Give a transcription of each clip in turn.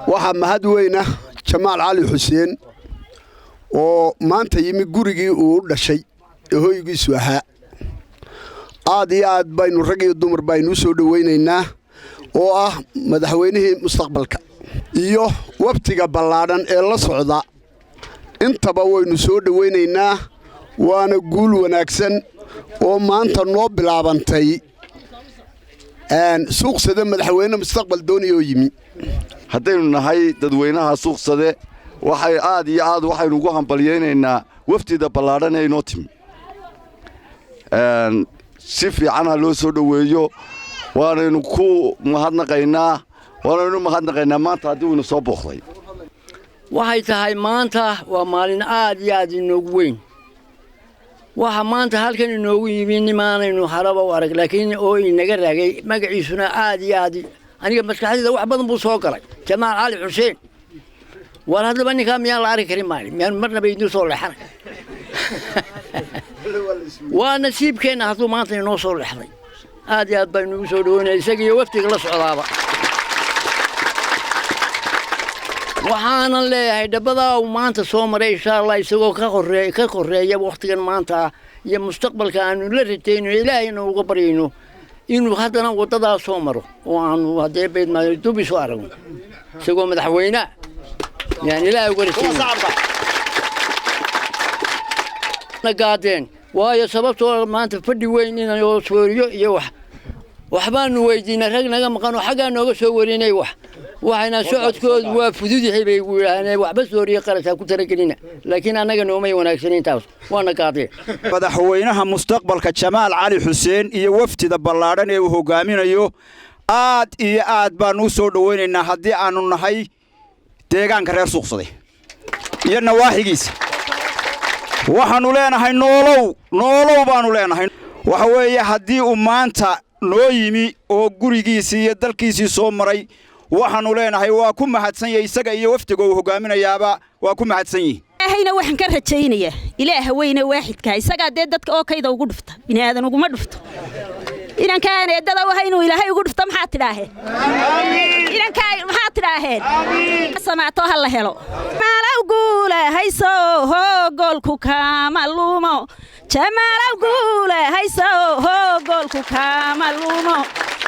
Waxaa mahad weyna Jamaal Cali Xuseen oo maanta yimi gurigii uu u dhashay ee hoygiisu ahaa. Aad iyo aad baynu rag iyo dumar baynu u soo dhowaynaynaa, oo ah madaxweynihii mustaqbalka iyo waftiga ballaadhan ee la socda. Intaba waynu soo dhowaynaynaa, waana guul wanaagsan oo maanta noo bilaabantay. Suuqsade madaxweyne mustaqbal doonayoo yimi. Haddaynu nahay dadweynaha Suuqsade, waxay aad iyo aad waxaynu ugu hambalyaynaynaa wafdida ballaadhan ee inoo timi. Si fiican ha loo soo dhoweeyo. Waanaynu ku mahadnaqaynaa, waanaynu mahadnaqaynaa maanta haddii uu ina soo booqday. Waxay tahay maanta waa maalin aad iyo aad inoogu weyn. Waxa maanta halkan inoogu yimi nimaanaynu haraba u arag, laakiin oo inaga raagay, magaciisuna aad iyo aad aniga maskaxdayda wax badan buu soo galay, Jamaal Cali Xuseen. War haddaba ninkaa miyaan la arki karin maalin? Miyaan marnaba idiin soo leexanay? Waa nasiibkeenna hadduu maanta inoo soo leexday. Aad iyo aad baynu ugu soo dhaweynaya isaga iyo waftiga la socdaaba. Waxaanan leeyahay dhabadaa uu maanta soo maray, insha Allah, isagoo ka horee ka koreeya wakhtigan maanta iyo mustaqbalka aanu la rajayno, Ilaahayna uga baryayno inuu haddana waddadaa soo maro oo aanu haddee beedmaayo dub isu aragno isagoo madaxweyne yaan Ilaahay uga rajayno gaadeen. Waayo, sababtoo maanta fadhi weyn inayoo sooriyo iyo wax waxbaanu weydiinay rag naga maqan oo xaggaa nooga soo warinay. Wax waxayna socodkoodu waa fudud yahay bay igu yidhaahdeen. Waxba sooriyo qarashaa ku talagelina, laakiin annaga noomay wanaagsanin taas, waana gaadeen. Madaxweynaha mustaqbalka Jamaal Cali Xuseen iyo wafdida ballaadhan ee uu hogaaminayo aad iyo aad baannu u soo dhowaynaynaa haddii aannu nahay deegaanka reer Suuqsaday iyo nawaaxigiisa. Waxaannu leenahay noolow, noolow baannu leenahay. Waxa weeye haddii uu maanta noo yimi oo gurigiisii iyo dalkiisii soo maray, waxaannu leenahay waa ku mahadsan yahay. Isaga iyo wafdiga uu hogaaminayaaba waa ku mahadsan yihin. Ilaahayna waxaan ka rajaynayaa, Ilaaha weyne waaxidka, isagaa dee dadka oo kayda ugu dhufta, bini aadan uguma dhufto, inankaan eeddada waha inuu Ilaahay ugu dhufto. Maxaa tidhaaheen inankaa? Maxaa tidhaaheen? Samaato ha la helo. Jamaalow guula hayso, hoo goolku kaama lumo. Jamaalow guula hayso, hoo goolku kaama lumo.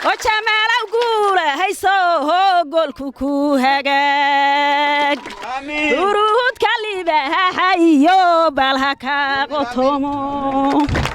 Oo Jamaalow guula hayso, hoo goolku ku hagaag. Uruhudka libahaxayo balha ka qotomo.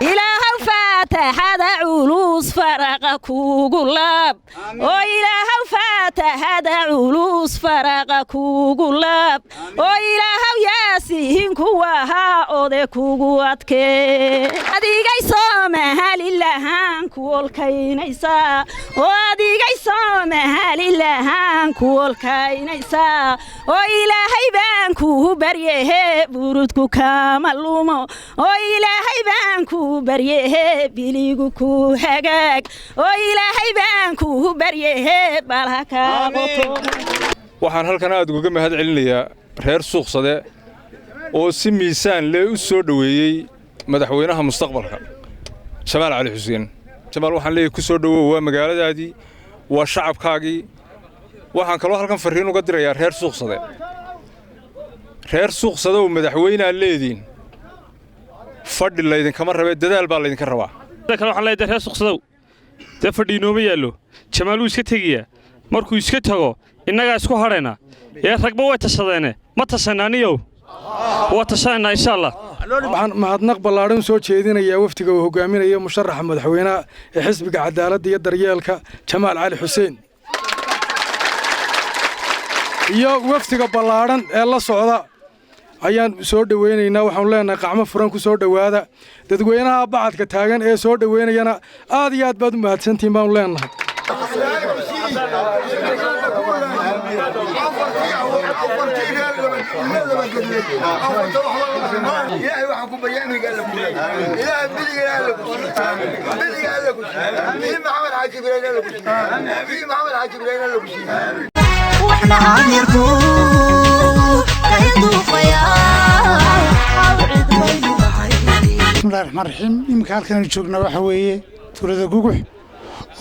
Ilaahow faataxada culus faraqa kugu laab, oo Ilaahow faataxada culus faraqa kugu laab, oo Ilaahow yaasihin kuwahaa ode kugu adkee. Adigay Soomahalilahaan ku olkaynaysaa, oo adigay Soomahalilahaan ku olkaynaysaa, oo Ilaahay baan kuu baryehe, burudku kama lumo. Oo Ilaahay baan kuu baryehe, biligu ku hagaag. Oo Ilaahay baan kuu baryehe, balha kaa qoto. Waxaan halkan aad ugaga mahad celinayaa reer Suuqsade oo si miisaan leh u soo dhoweeyey. Madaxweynaha mustaqbalka Jamaal Cali Xuseen. Jamaal, waxaan leeyahay ku soo dhowow, waa magaaladaadii, waa shacabkaagii. Waxaan kaloo halkan farriin uga dirayaa reer Suuqsade. Reer Suuqsadow, madaxweynaa leediin, fadhi laydinkama rabee, dadaal baa laydinka rabaa. Kale waxaan leeyahay reer Suuqsadow, dee fadhi inooma yaallo. Jamaal wuu iska tegayaa. Markuu iska tago innagaa isku hadhayna. Ee ragba way tashadeene, ma tashanna? Aniyow waa tashanaynaa, insha Allah. Waxaan mahadnaq ballaadhan soo jeedinayaa wafdiga uu hogaaminayo musharaxa madaxweynaha ee Xisbiga Cadaaladda iyo Daryeelka, Jamaal Cali Xuseen, iyo wafdiga ballaadhan ee la socda ayaan soo dhoweynaynaa. Waxaanu leenahay qacmo furan ku soo dhowaada. Dadweynaha bacadka taagan ee soo dhoweynayana aad iyo aad baad u mahadsantihiin baanu leenahay. Ilaahay waxaan ku baryaa amniga Alla ku siiyey, Ilaahay biliga Alla ku siiyey, biliga Alla ku siiyey, bii Maxamed Xaaji Ibraahim Alla ku siiyey, bii Maxamed Xaaji Ibraahim Alla ku siiyey. Waxna camirku Bismillahi raxmaan raxiim. Iminka halkan aynu joognaa waxa weeye tuulada Gugux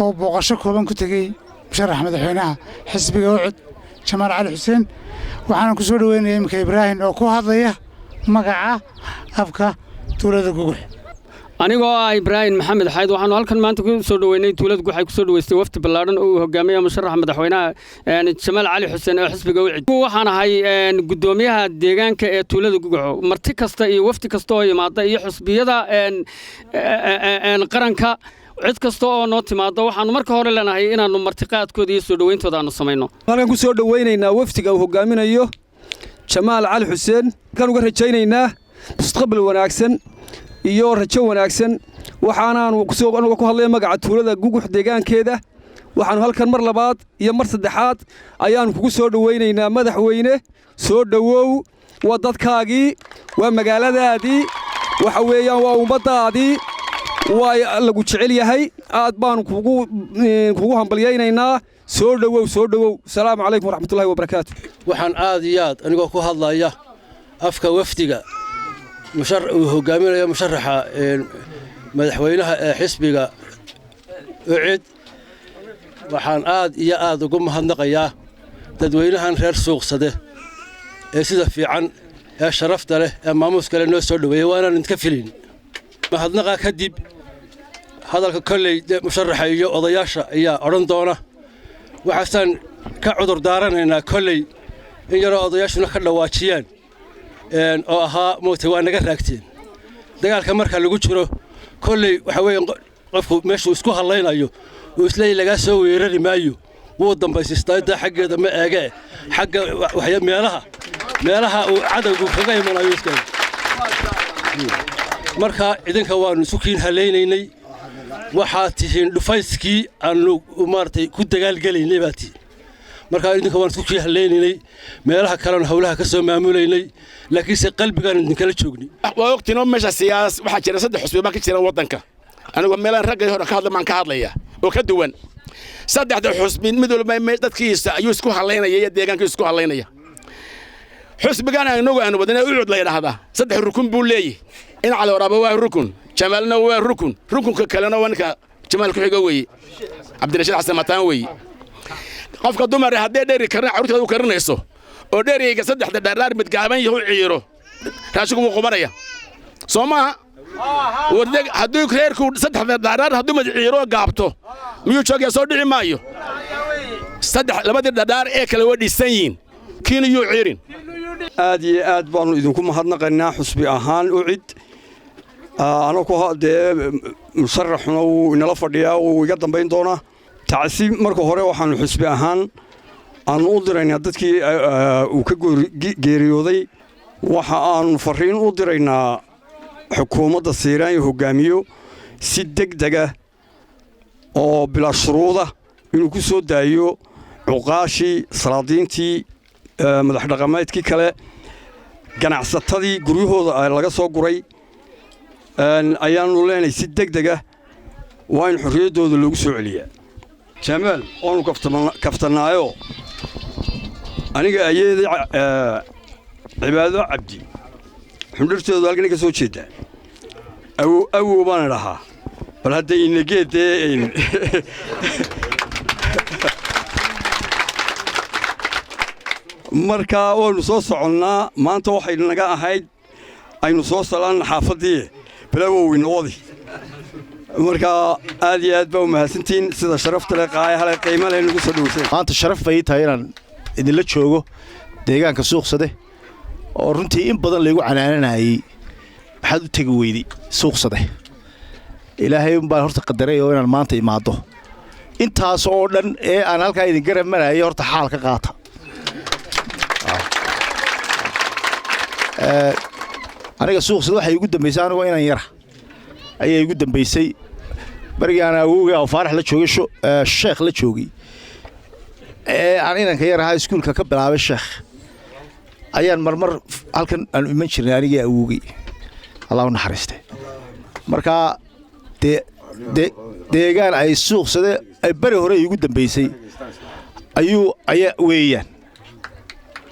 oo booqasho kooban ku tegey musharax madaxweynaha xisbiga UCID, Jamaal Cali Xuseen. Waxaana ku soo dhoweynaya iminka Ibraahim oo ku hadlaya magaca afka tuulada Gugux. Anigoo ah Ibraahim Maxamed Xayd, waxaanu halkan maanta ku soo dhoweynay tuulada Guux ay ku soo dhoweystay wafdi ballaadhan oo uu hogaamiya musharaxa madaxweynaha Jamaal Cali Xuseen ee xisbiga UCID. Waxaan ahay guddoomiyaha deegaanka ee tuulada Guguxo. Marti kasta iyo wafdi kasta oo yimaada iyo xusbiyada qaranka, cid kasta oo noo timaado, waxaanu marka hore leenahay inaannu martiqaadkooda iyo soo dhoweyntooda aanu samayno. Halkan ku soo dhoweynaynaa wafdiga uu hogaaminayo Jamaal Cali Xuseen. Halkan uga rajaynaynaa mustaqbal wanaagsan iyo rajo wanaagsan. Waxaanaanu anuga ku hadlaya magaca tuulada Gugux deegaankeeda, waxaannu halkan mar labaad iyo mar saddexaad ayaannu kugu soo dhowaynaynaa. Madaxweyne, soo dhowow. Waa dadkaagii, waa magaaladaadii, waxa weeyaan waa ummaddaadii, waa lagu jecel yahay. Aad baannu kugu hambalyaynaynaa. Soo dhowow, soo dhowow. Asalaamu calaykum waraxmatullahi wabarakaatu. Waxaan aad iyo aad, anigoo ku hadlaya afka wafdiga uu hogaaminayo musharaxa madaxweynaha ee xisbiga UCID, waxaan aad iyo aad ugu mahadnaqayaa dadweynahan reer Suuqsade ee sida fiican ee sharafta leh ee maamuuska leh noo soo dhoweeyey. Waanaan idinka filin mahadnaqaa. Kadib hadalka kolley musharaxa iyo odayaasha ayaa odhan doona. Waxaasaan ka cudur daaranaynaa kolley in yaroo odayaashuna ka dhawaajiyaan oo ahaa moogtay waa naga raagteen. Dagaalka marka lagu jiro kolley waxa weeye qofku meeshuu isku hadlaynayo uu isleeyahy lagaa soo weerari maayo wuu dambaysiistaa. Xaggeeda ma eegee, xagga meelaha uu cadowgu kaga imanayo iska. Marka idinka waannu isu kiin halaynaynay. Waxaad tihiin dhufayskii aannu maaragtay ku dagaalgelaynay baa tihiin. Marka idinka waan isku kii halaynaynay, meelaha kalena howlaha ka soo maamulaynay, laakiinse qalbigaan idinkala joognay. Waa ogtiinoo meesha siyaas waxaa jira, saddex xusbi baa ka jira waddanka. Anigu meelaan ragga hore ka hadla maan ka hadlaya oo ka duwan. Saddexda xusbi mid walba dadkiisa ayuu isku halaynaya iyo deegaankiisa isku halaynaya. Xusbigan anagu aanu wadana UCID la yidhaahdaa saddex rukun buu leeyahy. In Cali Waraaba waa rukun, Jamaalna waa rukun, rukunka kalena waa ninka Jamaal ku xigo weeye, Cabdirashiid Xasan Mataan weeye. Qofka dumar haddee dheri karna carruurteeda u karinayso oo dheriyga saddexda dheeraar mid gaaban yahu ciiro, raashinku wuu qubanaya, soo maaha? Hadduu reerku saddexda dheeraar hadduu mid ciiro gaabto, miyuu joogaya? Soo dhici maayo. Saddex labadii dhadhaar ee kale waa dhisan yihiin, kiina yuu ciirin. Aad iyo aad baannu idinku mahadnaqaynaa xusbi ahaan UCID. Anagu dee musharaxuna wuu inala fadhiyaa, wuu iga dambayn doonaa tacsi. Marka hore waxaannu xusbi ahaan aannu u diraynaa dadkii uu ka geeriyooday. Waxa aannu farriin u diraynaa xukuumadda Siiraanya hoggaamiyo si deg dega oo bilaa shuruuda inuu ku soo daayo cuqaashii, salaadiintii, madax dhaqameedkii kale, ganacsatadii guryahooda laga soo guray. Ayaannu leenahay si deg dega waa in xorriyaddooda loogu soo celiyaa. Jamaal waannu kaftannaayo. Aniga ayeeday Cibaado Cabdi xundhirteedu halkan ka soo jeeddaa. Awow, awow baan idhahaa. Bal hadda inageedee. Marka waannu soo soconnaa. Maanta waxay naga ahayd aynu soo salaanna xaafaddii balawow inawadi. Marka aad iyo aad baa u mahadsantihiin sida sharafta leh, qaayaha leh, qiimo leh nagu soo dhoweyseen. Maanta sharaf bay ii tahay inaan idinla joogo deegaanka Suuqsade, oo runtii in badan laygu canaananayey, maxaad u tegi weyday Suuqsade? Ilaahay unbaan horta qadaray oo inaan maanta imaaddo. Intaas oo dhan ee aan halkaa idin garab marayay, horta xaal ka qaata. Aniga Suuqsade waxay igu dambaysay anigoo inan yara ayaa igu dambaysay, barigii aan awowgay oo Faarax la joogay, Sheekh la joogay, ee aan inanka yar ahaa, iskuulka ka bilaabay Sheekh, ayaan marmar halkan aanu iman jirnay anigii awowgay, Allah u naxariiste. Marka dee deegaan ay Suuqsade ay beri hore iigu dambaysay ayuu ayaa weeyaan,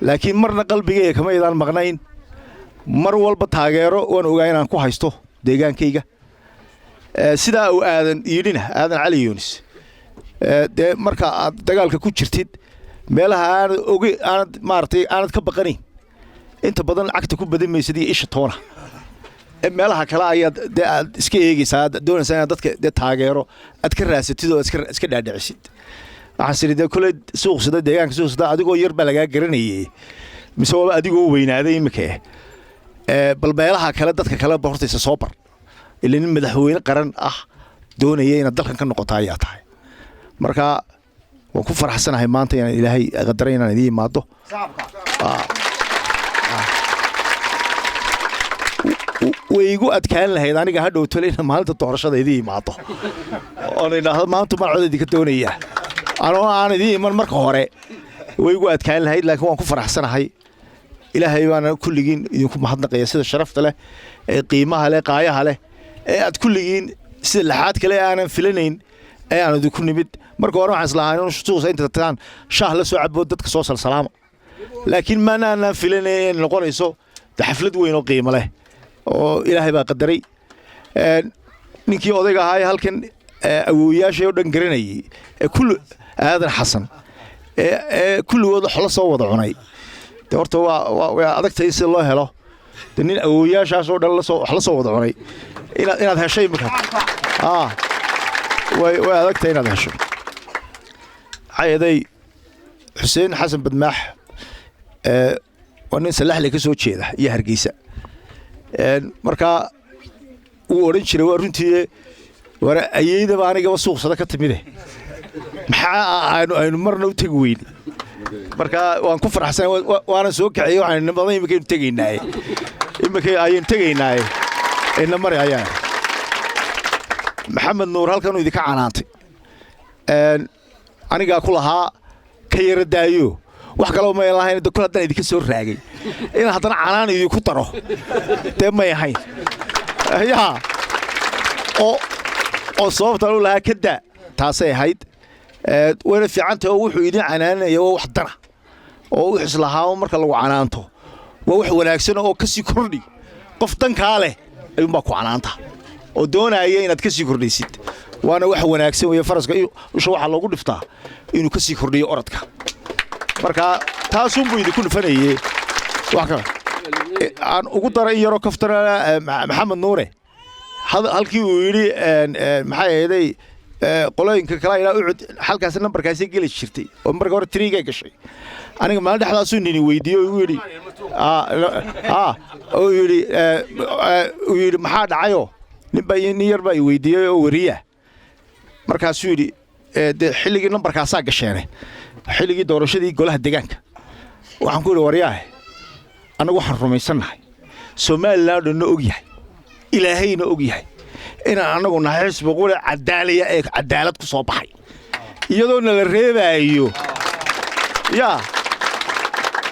laakiin marna qalbigayga kama idaan maqnayn. Mar walba taageero waan ogaa inaan ku haysto deegaankayga. Sidaa uu Aadan yidhina, Aadan Cali Yunis, dee marka aad dagaalka ku jirtid, meelaha aanad oge, aanad maaragtay, aanad ka baqanayn, inta badan cagta ku badan maysid iyo isha toona. Meelaha kale ayaad dee aad iska eegaysaa, aad doonaysaa inaad dadka dee taageero aad ka raasatid oo iska dhaadhicisid. Waxaan sidhi dee koley Suuqsada, deegaanka Suuqsada, adigoo yar baa lagaa garanayay mise waaba adigoo weynaaday iminka? Bal meelaha kale, dadka kale ba hortaysa soo bar, ila nin madaxweyne qaran ah doonaya inaad dalkan ka noqoto ayaa tahay. Marka waan ku faraxsanahay maanta inaan Ilaahay qadaray inaan idiin imaado. Way igu adkaan lahayd aniga hadhow tole inaan maalinta doorashada idiin imaado oon idhaahdo maanta maan cod idinka doonayaa, anoo aan idiin iman marka hore, way igu adkaan lahayd. Laakiin waan ku faraxsanahay, Ilaahay baana kulligiin idinku mahadnaqaya sida sharafta leh ee qiimaha leh, qaayaha leh, ee aad kulligiin sida laxaad kale aanan filanayn ee aan idinku nimid. Marka hore waxaan islahaa in Suuqsa inta tagtaan shaah la soo cabo, dadka soo salsalaama, laakiin maana aanan filanayn inay noqonayso de xaflad weyn oo qiimo leh, oo Ilaahay baa qadaray. Ninkii odayga ahaa ee halkan awoowayaashay oo dhan garanayay ee kulli, Aadan Xasan, ee kulligood xolo soo wada cunay, de horta waa way adagtahay si loo helo de nin awoowayaashaas oo dhan lasoo wax la soo wada cunay inaad heshay imika. Way adagtahay inaad hesho. Maxaa Xuseen Xasan Badmaax waa nin Salaxle ka soo jeeda iyo Hargeysa. Markaa wuu odhan jiray, waa runtii, war ayeydaba anigaba Suuqsada ka timide, maxaa aynu marna u tegi weyne? Marka waan ku faraxsan, waana soo kaxeeyey. Waxaan nimadan iminkaynu tegaynaaye, iminka ayaynu tegaynaaye, ina mari ayaan. Maxamed Nuur halkanuu idinka canaantay, anigaa ku lahaa ka yara daayo, wax kaloo may lahayn. De kol haddaan idinka soo raagay, inaan haddana canaan idinku daro dee may ahayn yaa, oo sababtaan u lahaa ka daa taasay ahayd. Wayna fiicantahay, oo wuxuu idin canaananaya waa wax dana oo u islahaa. Marka lagu canaanto waa wax wanaagsan oo ka sii kordhi. Qof dankaa leh ayuunbaa ku canaanta oo doonaya inaad ka sii kordhaysid, waana wax wanaagsan weeye. Faraska usha waxaa loogu dhiftaa inuu ka sii kordhiyo orodka. Marka taasunbuu idinku dhufanayey. Wax kale aan ugu daray in yaroo kaftana, Maxamed Nuure halkii uu yidhi, maxay ahayday, qolooyinka kale ilaa Ucud halkaasi nambarkaasi geli jirtay oo marka hore tiriigay gashay. Aniga maalin dhexdaasuu nini weydiiyey oo igu yidhi, uu yidhi, uu yidhi maxaa dhacayoo? Nin baa, nin yar baa i weydiiyey oo weriya. Markaasuu yidhi, dee xilligii nambarkaasaa gasheene, xilligii doorashadii golaha deegaanka. Waxaan ku yidhi, waryaahe, annagu waxaan rumaysannahay, Somaliland dhanna og yahay, Ilaahayna og yahay, inaan annagu nahay xisbi qule cadaaliya ee cadaalad ku soo baxay, iyadoona la reebaayo yaa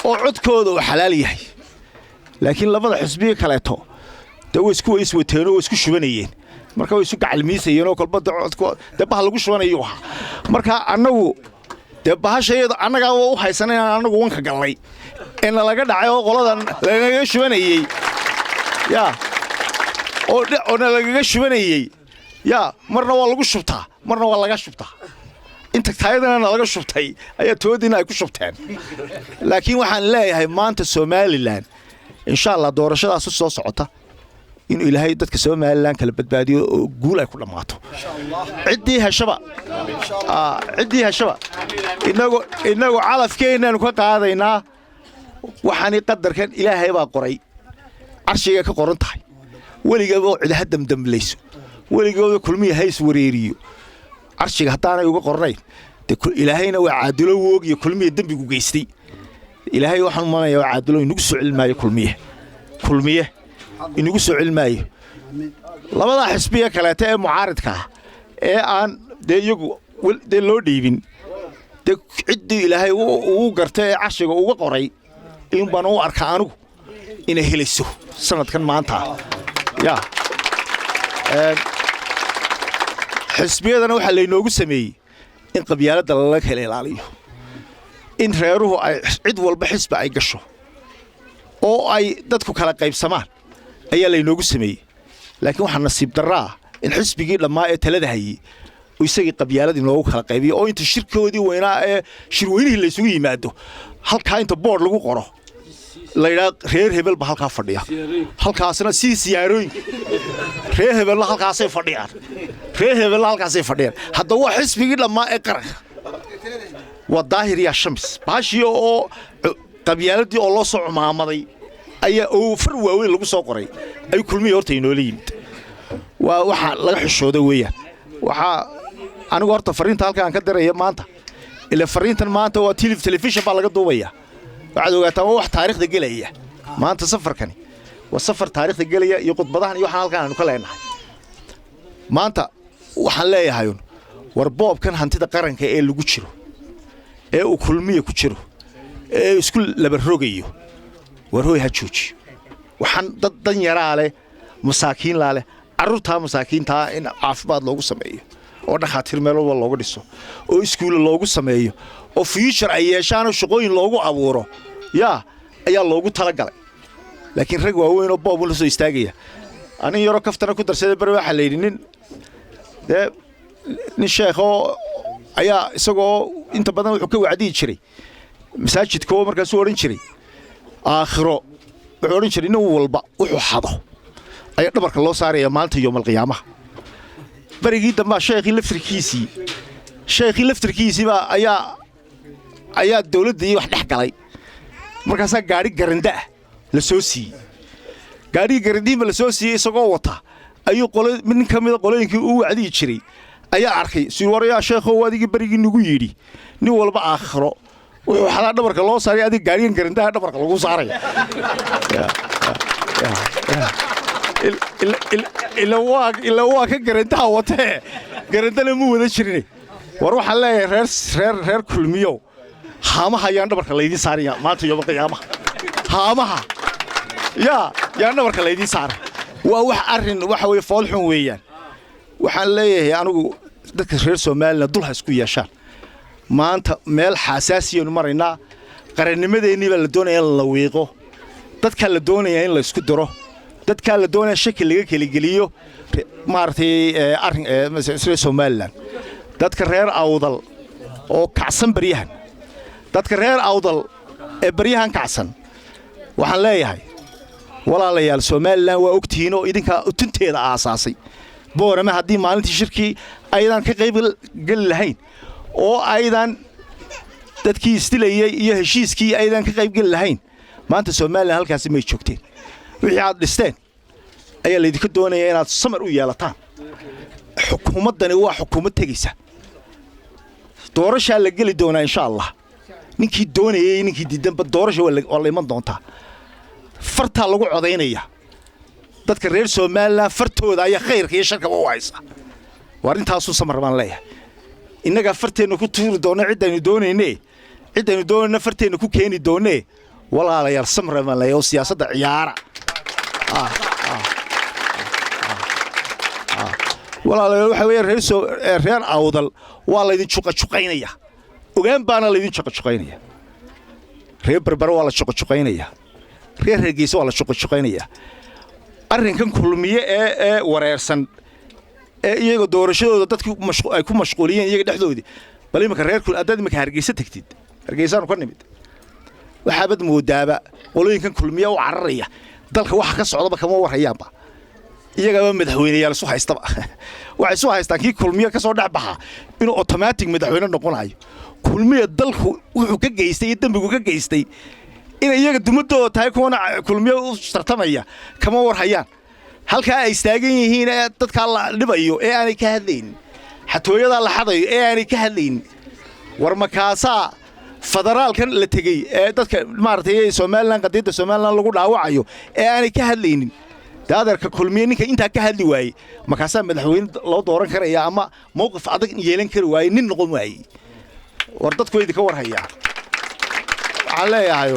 oo codkooda uu xalaal yahay. Laakiin labada xisbiga kaleeto dee way isku iswateenoo way isku shubanayeen, marka way isu gacalmiisayeen oo kolba dee codko dee bahal lagu shubanayuu ahaa. Marka annagu dee bahashayada annagaa waa u haysana inaan annagu wanka gallay ee nalaga dhacay oo qoladan lanaga shubanayey yaa. Oona lagaga shubanayey yaa, marna waa lagu shubtaa, marna waa laga shubtaa. Inta taayadana laga shubtay ayaa toodiina ay ku shubteen. Laakiin waxaan leeyahay maanta Somaliland, insha Allah, doorashadaas soo socota inuu Ilaahay dadka Somaliland kala badbaadiyo oo guul ay ku dhammaato ciddii heshaba. Ciddii heshaba, inagu calafkeennaanu ka qaadaynaa. Waxaani qadarkan Ilaahay baa qoray, carshiga ka qoran tahay. Weligaba oo cidaha damdamlayso, weligooda Kulmiya hays wareeriyo, carshiga haddaanay uga qornayn dee Ilaahayna waa caadilo woogiyo Kulmiya dembigu geystay. Ilaahay waxaan umanaya waa caadilo, inagu soo celin maayo Kulmiye. Kulmiye inagu soo celin maayo. Labadaa xisbiya kaleeta ee mucaaridka ah ee aan dee iyagu dee loo dhiibin, dee ciddii Ilaahay ugu gartay ee carshiga uga qoray in baan u arkaa anigu inay helayso sanadkan maanta. Yaa xisbiyadana waxaa laynoogu sameeyey in qabyaaladda lala kala ilaaliyo, in reeruhu ay cid walba xisbi ay gasho oo ay dadku kala qaybsamaan ayaa laynoogu sameeyey. Laakiin waxaa nasiib darraa in xisbigii dhammaa ee talada hayey isagii qabyaalad inoogu kala qaybiyo, oo inta shirkoodii weynaa ee shirweynihii laysugu yimaado, halkaa inta boodh lagu qoro la yidhaha reer hebel ba halkaa fadhiya, halkaasna sii siyaarooyinka reer hebelna halkaasay fadhiyaan, reer hebelna halkaasay fadhiyaan. Haddaba waa xisbigii dhammaa ee qaranka. Waa daahir yaa shamis baashii oo qabyaaladii oo loo soo cumaamaday ayaa oo far waaweyn lagu soo qoray ayuu Kulmihii horta inoola yimid. Waa waxa laga xishooda weeyaan. Waxaa anigu horta fariinta halkaan ka diraya maanta, ila fariintan maanta waa telefishin baa laga duubaya, waxaad ogaataa waa wax taariikhda gelaya maanta. Safarkani waa safar taariikhda gelaya iyo khudbadahan iyo waxaan halkaan aanu ka leenahay maanta. Waxaan leeyahay un war boobkan hantida qaranka ee lagu jiro, ee uu Kulmiya ku jiro, ee isku laba rogayo, war hooy ha joojiyo. Waxaan dad dan yaraa leh, masaakiin laa leh, carruurtaa masaakiintaa in caafimaad loogu sameeyo oo dhakhaatiir meel walba looga dhiso oo iskuulla loogu sameeyo oo future ay yeeshaanoo shaqooyin loogu abuuro yaa ayaa loogu talagalay. Laakiin rag waaweyn oo boob la soo istaagaya, anin yaroo kaftana ku darsaday bari, waxaa la yidhi nin dee nin sheekhoo ayaa isagoo inta badan wuxuu ka wacdiyi jiray masaajidka oo markaasuu odhan jiray aakhiro, wuxuu odhan jiray nin walba wuxuu xado ayaa dhabarka loo saaraya maalinta yoomalqiyaamaha. Berigii dambaa sheekhii laftirkiisii baa ayaa dawladdii wax dhex galay. Markaasaa gaadhi garanda ah la soo siiyey. Gaadhigii garandiinba la soo siiyey isagoo wata ayuu qolo mid nin ka mida qolooyinkii uu wacdiyi jiray ayaa arkay si warayaa, sheekhow, adigii berigii nagu yidhi nin walba aakhiro wuxuu xadaa dhabarka loo saaray, adiga gaadhigan garandaha dhabarka lagu saaraya. Ila waa ka garandaha watee, garandana mu wada jirin. War waxaan leeyahay reer Kulmiyow, haamaha ayaan dhabarka laydiin saaraya maanta yooma qiyaamaha. Haamaha yaa yaan dhabarka laydiin saaray. Waa wax arrin waxa weye foolxun weeyaan. Waxaan leeyahay anigu dadka reer Somaliland dul ha isku yeeshaan. Maanta meel xasaasiyaynu maraynaa. Qarannimadeennii baa la doonaya in la wiiqo, dadkaa la doonaya in la isku diro, dadkaa la doonaya shaki laga keligeliyo maaragtay arrin reer Somaliland. Dadka reer Awdal oo kacsan baryahan, dadka reer Awdal ee baryahan kacsan, waxaan leeyahay walaalayaal, Somaliland waa ogtihiin oo idinkaa utunteeda aasaasay. Boorame haddii maalintii shirkii aydan ka qayb geli lahayn oo aydan dadkii isdilayey iyo heshiiskii aydan ka qayb geli lahayn, maanta Somaliland halkaasi may joogteen. Wixii aad dhisteen ayaa laydinka doonaya inaad samar u yeelataan. Xukuumaddani waa xukuumad tegaysa, doorashaa la geli doonaa insha Allah. Ninkii doonayay, ninkii diidanba, doorasha waa la iman doontaa. Fartaa lagu codaynaya. Dadka reer Somaliland fartooda ayaa khayrka iyo sharkaba u haysa. Waa arrintaasuu samar baan leeyahay. Innagaa farteenna ku tuuri doona ciddaynu doonayne, ciddaynu doonayna farteenna ku keeni doonee. Walaalayaal, samra baan leeyahay oo siyaasadda ciyaara. Walaalayaal, waxa weeye reer Awdal waa laydin juqajuqaynaya, ogaan baana laydin juqajuqaynaya. Reer Berbere waa la juqajuqaynaya, reer Hargeysa waa la juqajuqaynaya. Arrinkan Kulmiye ee wareersan ee iyaga doorashadooda dadku ay ku mashquuliyeen iyaga dhexdoodii. Bal iminka reer haddaad iminka Hargeysa tagtid, Hargeysaanu ka nimid, waxaabad moodaaba qolooyinkan Kulmiye u cararaya dalka waxa ka socdaba kama warhayaanba. Iyagaba madaxweyneyaal isu haystaba, waxay isu haystaan kii Kulmiye ka soo dhex baxa inuu automatic madaxweyne noqonayo. Kulmiye dalku wuxuu ka geystay iyo dembigu ka geystay inay iyaga dumadooda tahay, kuwana Kulmiye u tartamaya kama warhayaan. Halkaa ay istaagan yihiin ee dadkaa la dhibayo ee aanay ka hadlaynin, xatooyadaa la xadayo ee aanay ka hadlaynin, war makaasaa federaalkan la tegey ee dadka maaragtay Somaliland, qadiyadda Somaliland lagu dhaawacayo ee aanay ka hadlaynin? Dee adeerka, Kulmiye ninka intaa ka hadli waayey markaasaa madaxweyne loo dooran karaya ama mowqif adag yeelan kari waayey, nin noqon waayey? War dadku way idinka warhayaa. Waxaan leeyahay,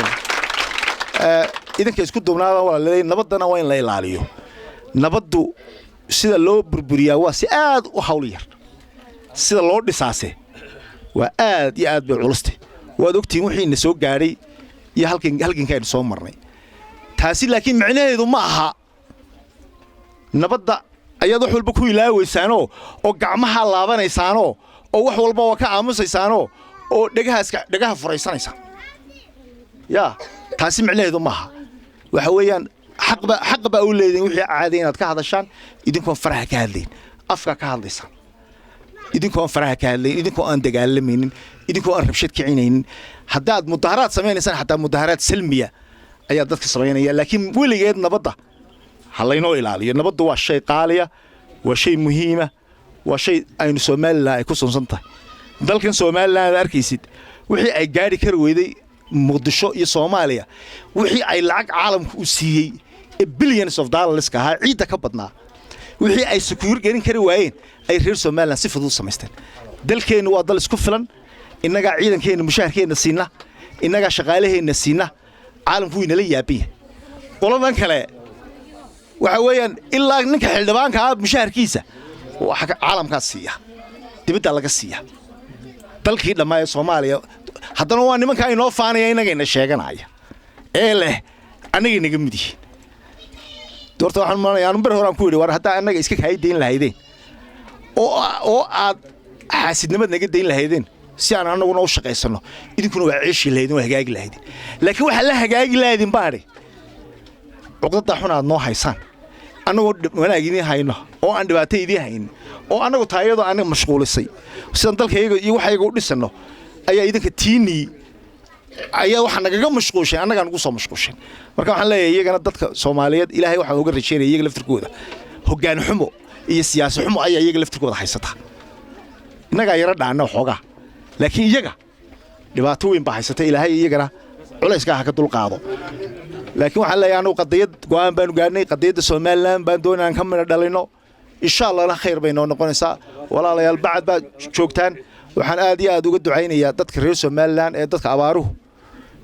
idinka isku duubnaada, walaalay. Nabaddana waa in la ilaaliyo. Nabaddu sida loo burburiyaa waa si aad u hawl yar, sida loo dhisaase waa aad iyo aad bay culustay. Waad ogtihiin wixiina soo gaadhay iyo halgankaaynu soo marnay taasi. Laakiin micnaheedu ma aha nabadda ayaad wax walba ku ilaawaysaanoo oo gacmaha laabanaysaanoo oo wax walba waa ka aamusaysaanoo oo dhegahaaska dhegaha furaysanaysaan. Yaa taasi micnaheedu maaha. Waxa weeyaan xaq baa u leediin wixii caaday inaad ka hadashaan idinkoon faraha ka hadlayn, afka ka hadlaysaan, idinkoon faraha ka hadlayn, idinkoo aan dagaalamaynin, idinkoo aan rabshad kicinaynin. Haddaad mudaharaad samaynaysaan, xataa mudaharaad salmiya ayaa dadka samaynaya. Laakiin weligeed nabadda ha laynoo ilaaliyo. Nabaddu waa shay qaaliya, waa shay muhiima, waa shay aynu Somaliland ay ku sunsan tahay. Dalkan Somaliland aad arkaysid, wixii ay gaadhi kari weyday Muqdisho iyo Soomaaliya, wixii ay lacag caalamka u siiyey ee billions of dollarska ahaa, ciidda ka badnaa, wixii ay secure gelin kari waayeen ay reer Somaliland si fudud u samaysteen. Dalkeennu waa dal isku filan. Innagaa ciidankeenna mushaharkeenna siina, innagaa shaqaalaheenna siina. Caalamku wuu inala yaaban yahay. Qoladan kale waxa weeyaan ilaa ninka xildhibaanka ah mushaharkiisa waxa caalamkaas siiya, dibaddaa laga siiya. Dalkii dhammaa ee Soomaaliya haddana waa nimankaa inoo faanaya, innagayna sheeganaya ee leh annagay naga mid yihiin. Doorta waxaan malanaya anu ber horaan ku yidhi, war haddaa annaga iska kaay dayn lahaydeen oo aad xaasidnimad naga dayn lahaydeen si aan annaguna u shaqaysanno, idinkuna waa ceeshi lahaydeen, waa hagaagi lahaydeen. Laakiin waxaa la hagaagi lahaydin baadhi cuqdada xun aad noo haysaan, annagoo wanaag idiin hayno oo aan dhibaato idiin haynin oo annagu taayadoo anaga mashquulisay sidaan dalkayaga iyo waxayaga u dhisanno, ayaa idinka tiinii ayaa waxaa nagaga mashquusheen, annagaa nagu soo mashquusheen. Marka waxaan leeyahay iyagana dadka Soomaaliyeed, Ilaahay waxaan uga rajaynaya iyaga laftirkooda hoggaan xumo iyo siyaasi xumo ayaa iyaga laftirkooda haysata. Innagaa yaro dhaana xoogaa, laakiin iyaga dhibaato weyn baa haysata. Ilaahay iyagana culayskaa ha ka dulqaado. Laakiin waxaan leeyahay, anugu qadiyad go'aan baanu gaadhnay. Qadiyadda Somaliland baan doonay aan ka midho dhalino. Insha Allahna khayr bay noo noqonaysaa. Walaalayaal, bacad baad joogtaan. Waxaan aad iyo aad uga ducaynayaa dadka reer Somaliland ee dadka abaaruhu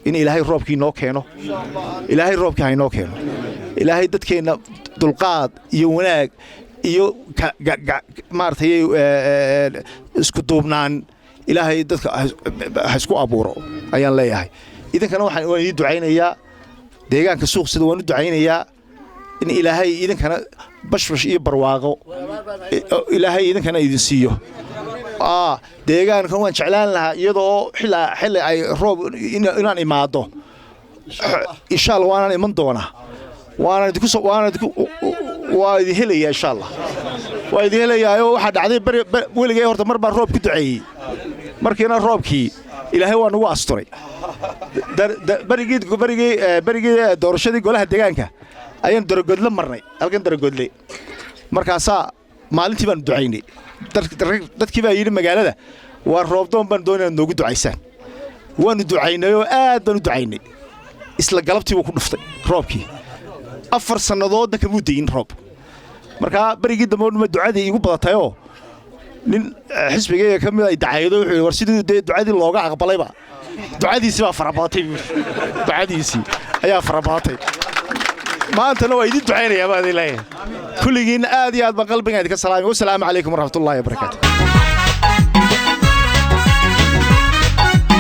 in Ilaahay roobkii noo keeno. Ilaahay roobkii ha inoo keeno. Ilaahay dadkeenna dulqaad iyo wanaag iyo maaragtay isku duubnaan Ilaahay dadka ha isku abuuro ayaan leeyahay. Idinkana waan idiin ducaynayaa. Deegaanka Suuqsida waan u ducaynayaa in Ilaahay idinkana bashbash iyo barwaaqo Ilaahay idinkana idin siiyo. Deegaankan waan jeclaan lahaa iyadoo xilli ay roob inaan imaado, insha Allah. Waanaan iman doonaa, waanaan idinku soo waanaan idinku waa idin helayaa, insha Allah waa idin helayaayo. Waxaa dhacday beri weligay horta mar baan roob ku duceeyey, markiina roobkii Ilaahay waa nagu asturay. Berigii doorashadii golaha deegaanka ayaan Daragodle marnay, halkan Daragodle. Markaasaa maalintii baanu ducaynay. Dadkii baa yidhi magaalada, waa roobdoon baan doonay inaad noogu ducaysaan. Waanu ducaynay oo aad baan u ducaynay. Isla galabtii buu ku dhuftay roobkii. 4 sannadoodna kamuu dayin roob. Markaa berigii dambe dhuma ducadii iigu badatayoo nin xisbigayga ka mid ay dacayado wuxuu yidhi, war sidii dee ducadii looga aqbalayba ducadiisii baa farabadatay buu yidhi, ducadiisii ayaa farabadatay. Maantana waa idin ducaynayaa baa idin leeyahay. Kulligiinna aad iyo aad baan qalbigaan idinka salaamay. Wasalaamu calaykum waraxmatullaahi wabarakaatu.